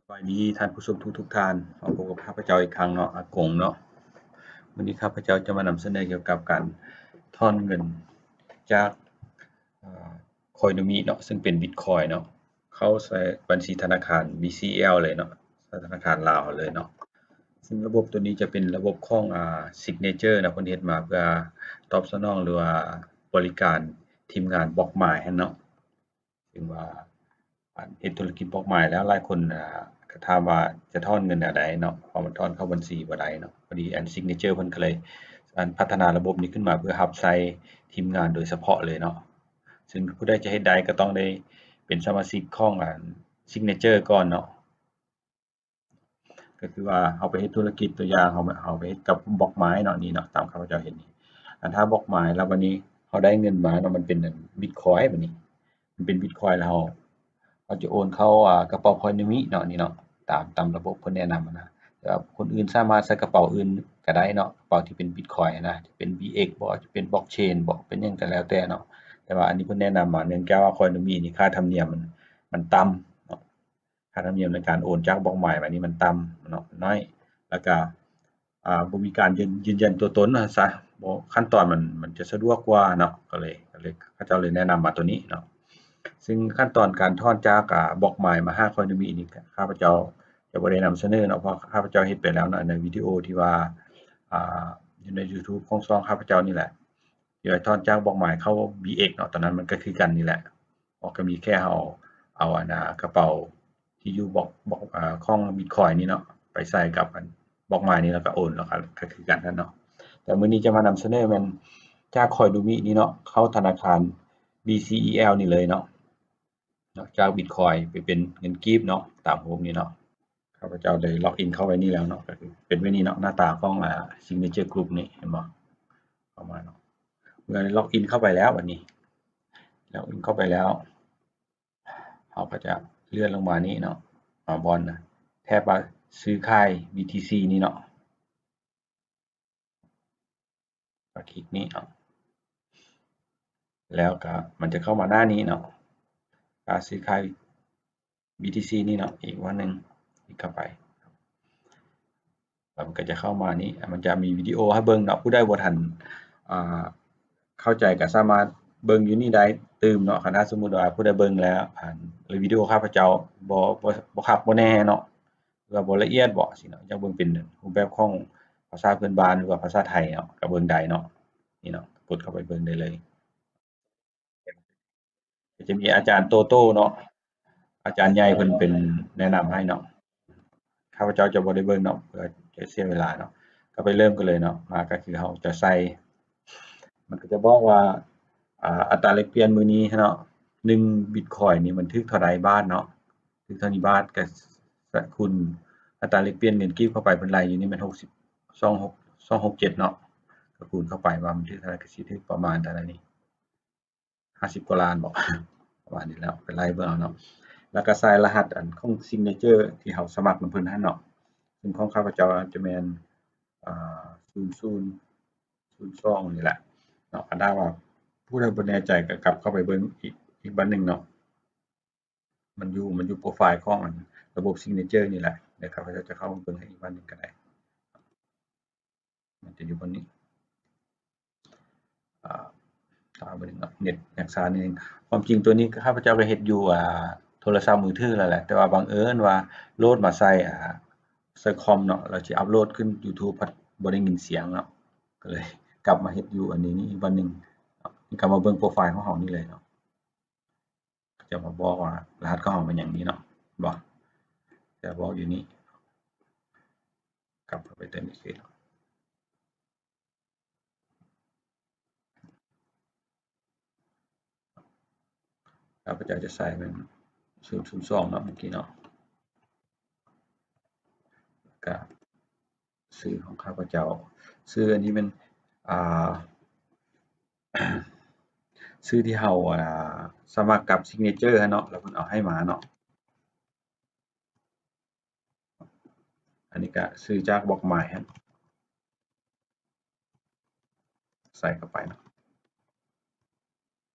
ບາຍດີທ່ານຜູ້ຊົມທຸກໆທ່ານ, ມາພົບກັບຂ້າພະເຈົ້າອີກຄັ້ງເນາະ, ອາກົງເນາະ. ມື້ນີ້ຂ້າພະເຈົ້າຈະມານຳສະເໜີກ່ຽວກັບການຖອນເງິນຈາກ ເອີ Coinomi ເນາະ, ເຊິ່ງເປັນ Bitcoin ເນາະ, ເຂົ້າໃສ່ບັນຊີທະນາຄານ BCL ເລີຍເນາະ, ທະນາຄານລາວເຮົາເລີຍເນາະ. ເຊິ່ງລະບົບໂຕນີ້ຈະເປັນລະບົບຂອງ ອາ Signature ເນາະ, ເພິ່ນເຮັດມາເພື່ອຕອບສະໜອງ ຫຼືວ່າບໍລິການທີມງານບລັອກມາຍຫັ້ນເນາະ. ເຊິ່ງວ່າ ອັນ ເຮັດທຸລະກິດບລັອກມາຍແລ້ວ ຫຼາຍຄົນ ອ່າ ກໍຖາມວ່າຈະຖອນເງິນແນວໃດເນາະ, ເພາະມັນຖອນເຂົ້າບັນຊີບໍ່ໄດ້ເນາະ. ພໍດີອັນ Signature ເພິ່ນກໍເລີຍ ອັນ ພັດທະນາລະບົບນີ້ຂຶ້ນມາເພື່ອຮັບໃຊ້ທີມງານໂດຍສະເພາະເລີຍເນາະ. ເຊິ່ງຜູ້ໃດຈະເຮັດໄດ້ກໍຕ້ອງໄດ້ເປັນສະມາຊິກຂອງ ອັນ Signature ກ່ອນເນາະ. ກໍຄືວ່າເຮົາໄປເຮັດທຸລະກິດ, ຕົວຢ່າງ ເຮົາ ເຮົາໄປເຮັດກັບບລັອກມາຍເນາະ, ນີ້ເນາະ, ຕາມຂ້າພະເຈົ້າເຫັນນີ້. ອັນ ຖ້າບລັອກມາຍແລ້ວ ບັດນີ້ເຮົາໄດ້ເງິນມາເນາະ, ມັນເປັນ Bitcoin ບັດນີ້ ມັນເປັນ Bitcoin ແລ້ວ ເຮົາ ເຮົາຈະໂອນເຂົ້າ ອ່າ ກະເປົາ Coinomi ເນາະ, ນີ້ເນາະ, ຕາມ ຕາມລະບົບເພິ່ນແນະນຳນະ. ແຕ່ວ່າຄົນອື່ນສາມາດໃສ່ກະເປົາອື່ນກໍໄດ້ເນາະ, ກະເປົາທີ່ເປັນ Bitcoin ນະ, ຈະເປັນ BX ບໍ ຈະເປັນ Blockchain ບໍ ເປັນຫຍັງກໍແລ້ວແຕ່ເນາະ. ແຕ່ວ່າອັນນີ້ເພິ່ນແນະນຳມາ ເນື່ອງຈາກວ່າ Coinomi ນີ້ຄ່າທຳນຽມມັນ ມັນຕ່ຳເນາະ, ຄ່າທຳນຽມໃນການໂອນຈາກບລັອກມາຍມານີ້ມັນຕ່ຳເນາະ, ນ້ອຍ, ແລ້ວກະ ອ່າ ບໍ່ມີການຢືນ ຢືນຢັນຕົວຕົນວ່າຊັ້ນຊະ, ບໍ່ ຂັ້ນຕອນມັນ ມັນຈະສະດວກກວ່າເນາະ, ກໍເລີຍ ກໍເລີຍ ເຂົາເຈົ້າເລີຍແນະນຳມາຕົວນີ້ເນາະ. ເຊິ່ງຂັ້ນຕອນການຖອນຈາກ ອ່າ ບລັອກມາຍມາຫາ Coinomi ນີ້ ຂ້າພະເຈົ້າຈະບໍ່ໄດ້ນຳສະເໜີເນາະ, ເພາະຂ້າພະເຈົ້າເຮັດໄປແລ້ວເນາະ ໃນວິດີໂອທີ່ວ່າ ອ່າ ຢູ່ໃນ YouTube ຂອງຊ່ອງຂ້າພະເຈົ້ານີ້ແຫຼະ, ທີ່ວ່າຖອນຈາກບລັອກມາຍເຂົ້າ BX ເນາະ, ຕອນນັ້ນມັນກໍຄືກັນນີ້ແຫຼະ. ເຮົາກໍມີແຄ່ເຮົາເອົາ ອັນ ອ່າ ກະເປົາທີ່ຢູ່ບລັອກ ບລັອກ ອ່າ ຂອງ Bitcoin ນີ້ເນາະ ໄປໃສ່ກັບ ອັນ ບລັອກມາຍນີ້ ແລ້ວກໍໂອນ ແລ້ວກໍ ກໍຄືກັນນັ້ນເນາະ. ແຕ່ມື້ນີ້ຈະມານຳສະເໜີແມ່ນຈາກ Coinomi ນີ້ເນາະ ເຂົ້າທະນາຄານ BCEL ນີ້ເລີຍເນາະ, ເນາະ ຈາກ Bitcoin ໄປເປັນເງິນກີບເນາະ, ຕາມຮູບນີ້ເນາະ. ຂ້າພະເຈົ້າໄດ້ log in ເຂົ້າໄວ້ນີ້ແລ້ວເນາະ, ກໍຄືເປັນແບບນີ້ເນາະ, ໜ້າຕາຂອງ ອ່າ Signature Group ນີ້ ເຫັນບໍ່? ເຂົ້າມາເນາະ, ເມື່ອ log in ເຂົ້າໄປແລ້ວ ບັດນີ້ log in ເຂົ້າໄປແລ້ວ ເຮົາກໍຈະເລື່ອນລົງມານີ້ເນາະ, ມາບ່ອນນະ ແຖບວ່າຊື້ຂາຍ BTC ນີ້ເນາະ, ກໍຄລິກນີ້ເນາະ, ແລ້ວກໍມັນຈະເຂົ້າມາໜ້ານີ້ເນາະ, ການຊື້ຂາຍ BTC ນີ້ເນາະ, ອີກວັນໜຶ່ງ ຄລິກເຂົ້າໄປ ແລ້ວມັນກໍຈະເຂົ້າມານີ້, ມັນຈະມີວິດີໂອໃຫ້ເບິ່ງເນາະ, ຜູ້ໃດບໍ່ທັນ ອ່າ ເຂົ້າໃຈກໍສາມາດເບິ່ງຢູ່ນີ້ໄດ້ຕື່ມເນາະ. ຄັນຖ້າສົມມຸດວ່າຜູ້ໃດເບິ່ງແລ້ວ ອັນ ຫຼື ວິດີໂອຂ້າພະເຈົ້າບໍ່ ບໍ່ ບໍ່ຄັກບໍ່ແນ່ເນາະ ຫຼືວ່າບໍ່ລະອຽດບໍ ຊີ້ເນາະ, ຢາກເບິ່ງເປັນຮູບແບບຂອງພາສາພື້ນບ້ານ ຫຼືວ່າພາສາໄທເນາະ ກໍເບິ່ງໄດ້ເນາະ, ນີ້ເນາະ, ກົດເຂົ້າໄປເບິ່ງໄດ້ເລີຍ. ຈະມີອາຈານໂຕໂຕ້ເນາະ, ອາຈານໃຫຍ່ເພິ່ນເປັນແນະນຳໃຫ້ເນາະ, ຂ້າພະເຈົ້າຈະບໍ່ໄດ້ເບິ່ງເນາະ ເພື່ອຈະເສຍເວລາເນາະ. ກໍໄປເລີ່ມກັນເລີຍເນາະ, ມາກໍຄືເຮົາຈະໃສ່ ມັນກໍຈະບອກວ່າ ອ່າ ອັດຕາແລກປ່ຽນມື້ນີ້ເນາະ ໜຶ່ງ Bitcoin ນີ້ມັນຖືກເທົ່າໃດບາດເນາະ, ຖືກເທົ່ານີ້ບາດ ກໍຄູນອັດຕາແລກປ່ຽນເງິນກີບເຂົ້າໄປ, ເພິ່ນໄລ່ຢູ່ນີ້ແມ່ນ ຫົກສິບ ສອງ ຫົກ ສອງ ຫົກ ເຈັດເນາະ, ກໍຄູນເຂົ້າໄປວ່າມັນຖືກເທົ່າໃດ ກໍຊິຖືກປະມານເທົ່າໃດນີ້ ຫ້າສິບກວ່າລ້ານບໍ ປະມານນີ້ແຫຼະ, ໄປໄລ່ເບິ່ງເອົາເນາະ. ແລ້ວກໍໃສ່ລະຫັດອັນຂອງ Signature ທີ່ເຮົາສະໝັກນຳເພິ່ນຫັ້ນເນາະ, ເຊິ່ງຂອງຂ້າພະເຈົ້າຈະແມ່ນ ອ່າ ສູນສູນ ສູນສອງ ນີ້ແຫຼະເນາະ. ຄັນຖ້າວ່າຜູ້ໃດບໍ່ແນ່ໃຈກໍກັບເຂົ້າໄປເບິ່ງອີກ ອີກບັດໜຶ່ງເນາະ, ມັນຢູ່ ມັນຢູ່ໂປຣໄຟລ໌ຂອງອັນລະບົບ Signature ນີ້ແຫຼະ, ດຽວຂ້າພະເຈົ້າຈະເຂົ້າເບິ່ງໃຫ້ອີກບັດໜຶ່ງກໍໄດ້. ມັນຈະຢູ່ບ່ອນນີ້ ອ່າ ຖ້າເບິ່ງເນາະ ເນັດຍັງຊ້ານິດໜຶ່ງ. ຄວາມຈິງຕົວນີ້ຂ້າພະເຈົ້າກໍເຮັດຢູ່ ອ່າ ໂທລະສັບມືຖືແລ້ວແຫຼະ, ແຕ່ວ່າບັງເອີນວ່າໂຫຼດມາໃສ່ ອ່າ ໃສ່ຄອມເນາະ, ແລ້ວຊິອັບໂຫຼດຂຶ້ນ YouTube ພັດບໍ່ໄດ້ຍິນສຽງເນາະ, ກໍເລີຍກັບມາເຮັດຢູ່ອັນນີ້ ນີ້ອີກບ່ອນໜຶ່ງ. ນີ້ກໍມາເບິ່ງໂປຣໄຟລ໌ຂອງເຮົານີ້ເລີຍເນາະ. ເຂົາຈະມາບອກວ່າລະຫັດຂອງເຮົາແມ່ນຫຍັງນີ້ເນາະ, ເຫັນບໍ່? ຈະບອກຢູ່ນີ້, ກັບເຂົ້າໄປເຕີມອີກທີເນາະ, ຂ້າພະເຈົ້າຈະໃສ່ແມ່ນ ສູນສູນສອງ ເນາະ ເມື່ອກີ້ເນາະ. ກະຊື່ຂອງຂ້າພະເຈົ້າ, ຊື່ອັນນີ້ແມ່ນ ອ່າ ຊື່ທີ່ເຮົາ ອ່າ ສະໝັກກັບ Signature ຫັ້ນເນາະ, ແລ້ວເພິ່ນເອົາໃຫ້ມາເນາະ. ອັນນີ້ກະຊື່ຈາກບລັອກມາຍຫັ້ນ. ໃສ່ເຂົ້າໄປເນາະ,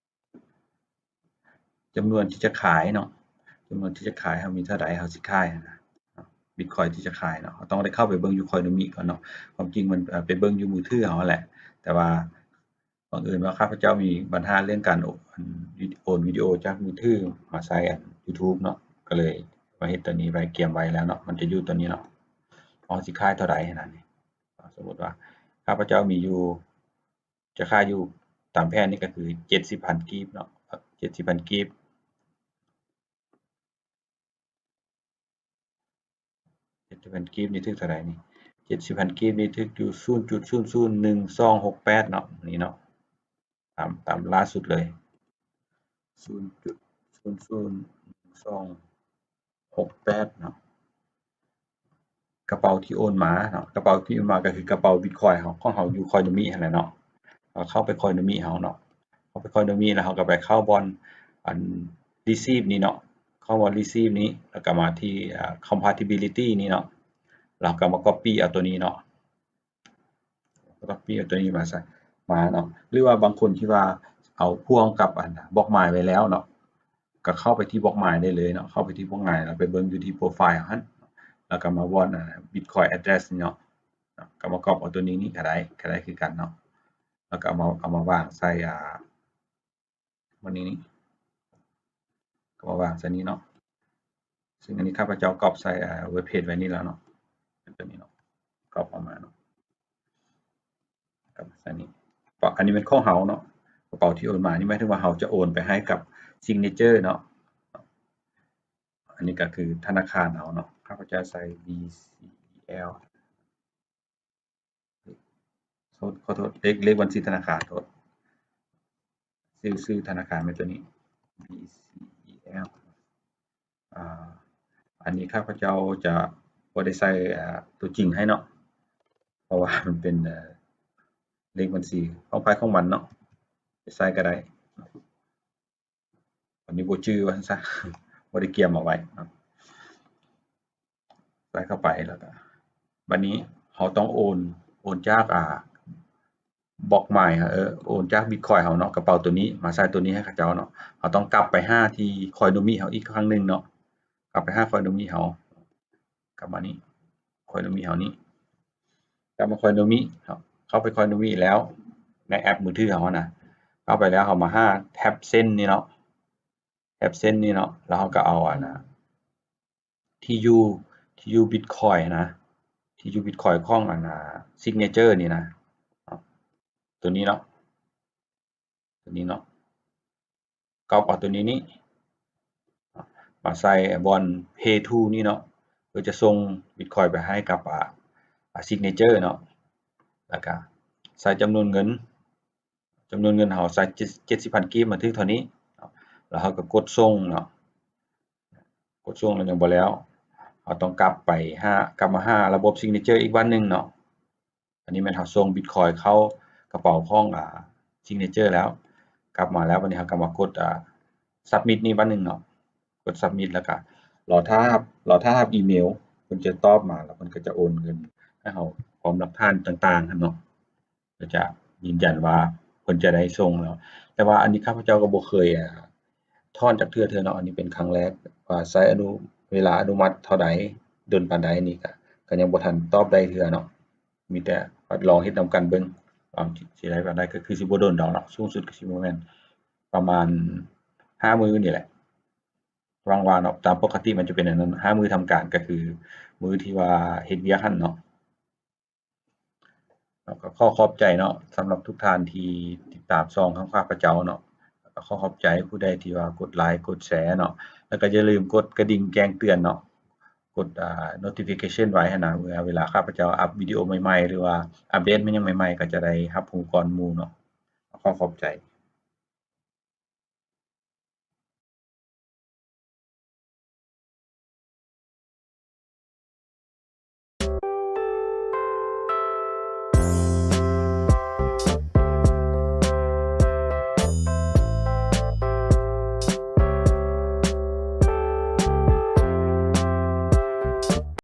ຈຳນວນທີ່ຈະຂາຍເນາະ, ຈຳນວນທີ່ຈະຂາຍ ເຮົາມີເທົ່າໃດ ເຮົາຊິຂາຍຫັ້ນນະ. ບິດຄອຍທີ່ຈະຂາຍເນາະ ເຮົາຕ້ອງໄດ້ເຂົ້າໄປເບິ່ງຢູ່ Coinomi ກ່ອນເນາະ. ຄວາມຈິງມັນ ເອີ ໄປເບິ່ງຢູ່ມືຖືເຮົາຫັ້ນແຫຼະ ແຕ່ວ່າບັງເອີນວ່າຂ້າພະເຈົ້າມີບັນຫາເລື່ອງການໂອນ ໂອນວິດີໂອຈາກມືຖືມາໃສ່ອັນ YouTube ເນາະ ກໍເລີຍມາເຮັດຕົວນີ້ໄວ້ ກຽມໄວ້ແລ້ວເນາະ. ມັນຈະຢູ່ຕົວນີ້ເນາະ ເຮົາຊິຂາຍເທົ່າໃດຫັ້ນນະ. ນີ້ ສົມມຸດວ່າຂ້າພະເຈົ້າມີຢູ່ ຈະຂາຍຢູ່ຕາມແຜນນີ້ກໍຄືເຈັດສິບພັນກີບເນາະ ເຈັດສິບພັນກີບ ເຈັດສິບພັນກີບນີ້ຖືກເທົ່າໃດນີ້? ເຈັດສິບພັນກີບນີ້ຖືກຢູ່ ສູນຈຸດສູນສູນໜຶ່ງສອງຫົກແປດເນາະ ນີ້ເນາະ ຕາມ ຕາມລ່າສຸດເລີຍ ສູນຈຸດສູນສູນໜຶ່ງສອງຫົກແປດເນາະ. ກະເປົາທີ່ໂອນມາເນາະ ກະເປົາທີ່ໂອນມາກໍຄືກະເປົາບິດຄອຍເຮົາ ຂອງເຮົາຢູ່ Coinomi ຫັ້ນແຫຼະເນາະ. ເຮົາເຂົ້າໄປ Coinomi ເຮົາເນາະ ເຂົ້າໄປ Coinomi ແລ້ວເຮົາກໍໄປເຂົ້າບ່ອນອັນ receive ນີ້ເນາະ ເຂົ້າບ່ອນ receive ນີ້ ແລ້ວກໍມາທີ່ ອ່າ compatibility ນີ້ເນາະ ແລ້ວກໍມາ copy ເອົາຕົວນີ້ເນາະ copy ເອົາຕົວນີ້ມາໃສ່ ມາເນາະ. ຫຼືວ່າບາງຄົນທີ່ວ່າເອົາພວງກັບອັນບລັອກມາຍໄວ້ແລ້ວເນາະ ກໍເຂົ້າໄປທີ່ບລັອກມາຍໄດ້ເລີຍເນາະ ເຂົ້າໄປທີ່ບລັອກມາຍ ແລ້ວໄປເບິ່ງຢູ່ທີ່ profile ຫັ້ນ ແລ້ວກໍມາບ່ອນ ອ່າ Bitcoin address ນີ້ເນາະ ກໍມາ copy ເອົາຕົວນີ້ນີ້ກໍໄດ້ ກໍໄດ້ຄືກັນເນາະ. ແລ້ວກໍເອົາມາ ເອົາມາວາງໃສ່ ອ່າ ອັນນີ້ນີ້ ກໍມາວາງໃສ່ນີ້ເນາະ ຊຶ່ງອັນນີ້ຂ້າພະເຈົ້າ copy ໃສ່ ອ່າ web page ໄວ້ນີ້ແລ້ວເນາະ ຕົວນີ້ເນາະ copy ເອົາມາເນາະ copy ໃສ່ນີ້ ເພາະອັນນີ້ແມ່ນຂອງເຮົາເນາະ ກະເປົາທີ່ໂອນມານີ້ ໝາຍເຖິງວ່າເຮົາຈະໂອນໄປໃຫ້ກັບ Signature ເນາະ. ອັນນີ້ກໍຄືທະນາຄານເຮົາເນາະ ຂ້າພະເຈົ້າໃສ່ BCEL ໂທດ ຂໍໂທດ ເລກ ເລກບັນຊີທະນາຄານ ໂທດ ຊື່ ຊື່ທະນາຄານແມ່ນຕົວນີ້ BCEL. ອ່າ ອັນນີ້ຂ້າພະເຈົ້າຈະບໍ່ໄດ້ໃສ່ ອ່າ ຕົວຈິງໃຫ້ເນາະ ເພາະວ່າມັນເປັນ ເອີ ເລກບັນຊີຂອງໃຜຂອງມັນເນາະ ຈະໃສ່ກໍໄດ້. ອັນນີ້ບໍ່ຈື່ວ່າຊັ້ນຊະ ບໍ່ໄດ້ກຽມເອົາໄວ້ເນາະ ໃສ່ເຂົ້າໄປ ແລ້ວກໍບາດນີ້ເຮົາຕ້ອງໂອນ ໂອນຈາກ ອ່າ ບລັອກມາຍ ເອີ ໂອນຈາກ Bitcoin ເຮົາເນາະ ກະເປົາຕົວນີ້ມາໃສ່ຕົວນີ້ໃຫ້ເຂົາເຈົ້າເນາະ. ເຮົາຕ້ອງກັບໄປຫາທີ່ Coinomi ເຮົາອີກຄັ້ງໜຶ່ງເນາະ ກັບໄປຫາ Coinomi ເຮົາ ກັບມານີ້ Coinomi ເຮົານີ້ ກັບມາ Coinomi ເນາະ ເຂົ້າໄປ Coinomi ແລ້ວ ໃນແອັບມືຖືເຮົານະ ເຂົ້າໄປແລ້ວເຮົາມາຫາແທັບ Send ນີ້ເນາະ ແທັບ Send ນີ້ເນາະ ແລ້ວເຮົາກໍເອົາອັນນະ ທີ່ຢູ່ ທີ່ຢູ່ Bitcoin ນະ ທີ່ຢູ່ Bitcoin ຂອງອັນນະ Signature ນີ້ນະ ຕົວນີ້ເນາະ ຕົວນີ້ເນາະ copy ເອົາຕົວນີ້ນີ້ ມາໃສ່ບ່ອນ Pay to ນີ້ເນາະ ເພື່ອຈະສົ່ງ Bitcoin ໄປໃຫ້ກັບ ອ່າ ອ່າ Signature ເນາະ ແລ້ວກະໃສ່ຈຳນວນເງິນ ຈຳນວນເງິນເຮົາໃສ່ເຈັດ ເຈັດສິບພັນກີບ ມາຖືກເທົ່ານີ້ເນາະ ແລ້ວເຮົາກໍກົດສົ່ງເນາະ ກົດສົ່ງແລ້ວຍັງບໍ່ແລ້ວ ເຮົາຕ້ອງກັບໄປຫາ ກັບມາຫາລະບົບ Signature ອີກບາດໜຶ່ງເນາະ. ອັນນີ້ແມ່ນເຮົາສົ່ງ Bitcoin ເຂົ້າກະເປົາຂອງ ອ່າ Signature ແລ້ວ ກັບມາແລ້ວ ບາດນີ້ເຮົາກໍມາກົດ ອ່າ Submit ນີ້ບາດໜຶ່ງເນາະ ກົດ Submit ແລ້ວກໍລໍຖ້າຮັບ ລໍຖ້າຮັບອີເມວ ເພິ່ນຈະຕອບມາ ແລ້ວເພິ່ນກໍຈະໂອນເງິນໃຫ້ເຮົາ ພ້ອມຫຼັກຖານຕ່າງໆຫັ້ນເນາະ ກໍຈະຢືນຢັນວ່າເພິ່ນຈະໄດ້ສົ່ງແລ້ວ. ແຕ່ວ່າອັນນີ້ຂ້າພະເຈົ້າກໍບໍ່ເຄີຍ ອ່າ ຖອນຈັກເທື່ອເທື່ອເນາະ ອັນນີ້ເປັນຄັ້ງແລກ ວ່າໃຊ້ອະນຸ ເວລາອະນຸມັດເທົ່າໃດ ດົນປານໃດ ນີ້ກະ ກະຍັງບໍ່ທັນຕອບໄດ້ເທື່ອເນາະ ມີແຕ່ລອງເຮັດນຳກັນເບິ່ງ ວ່າຊິໄດ້ປານໃດ ກໍຄືຊິບໍ່ດົນດອກເນາະ ສູງສຸດກໍຊິບໍ່ແມ່ນປະມານຫ້າມື້ນີ້ແຫຼະ ຫວັງວ່າເນາະ. ຕາມປົກກະຕິມັນຈະເປັນອັນນັ້ນ ຫ້າມື້ທຳການ ກໍຄືມື້ທີ່ວ່າເຮັດວຽກຫັ້ນເນາະ. ແລ້ວກໍຂໍຂອບໃຈເນາະ ສຳລັບທຸກທ່ານທີ່ຕິດຕາມຊ່ອງຂອງຂ້າພະເຈົ້າເນາະ ແລ້ວກໍຂໍຂອບໃຈຜູ້ໃດທີ່ວ່າກົດໄລກົດແຊເນາະ ແລ້ວກໍຢ່າລືມກົດກະດິ່ງແຈ້ງເຕືອນເນາະ ກົດ ອ່າ notification ໄວ້ຫັ້ນນະ ເມື່ອເວລາຂ້າພະເຈົ້າອັບວິດີໂອໃໝ່ໆ ຫຼືວ່າອັບເດດຫຍັງໃໝ່ໆ ກໍຈະໄດ້ຮັບຮູ້ກ່ອນໝູ່ເນາະ. ຂໍຂອບໃຈ.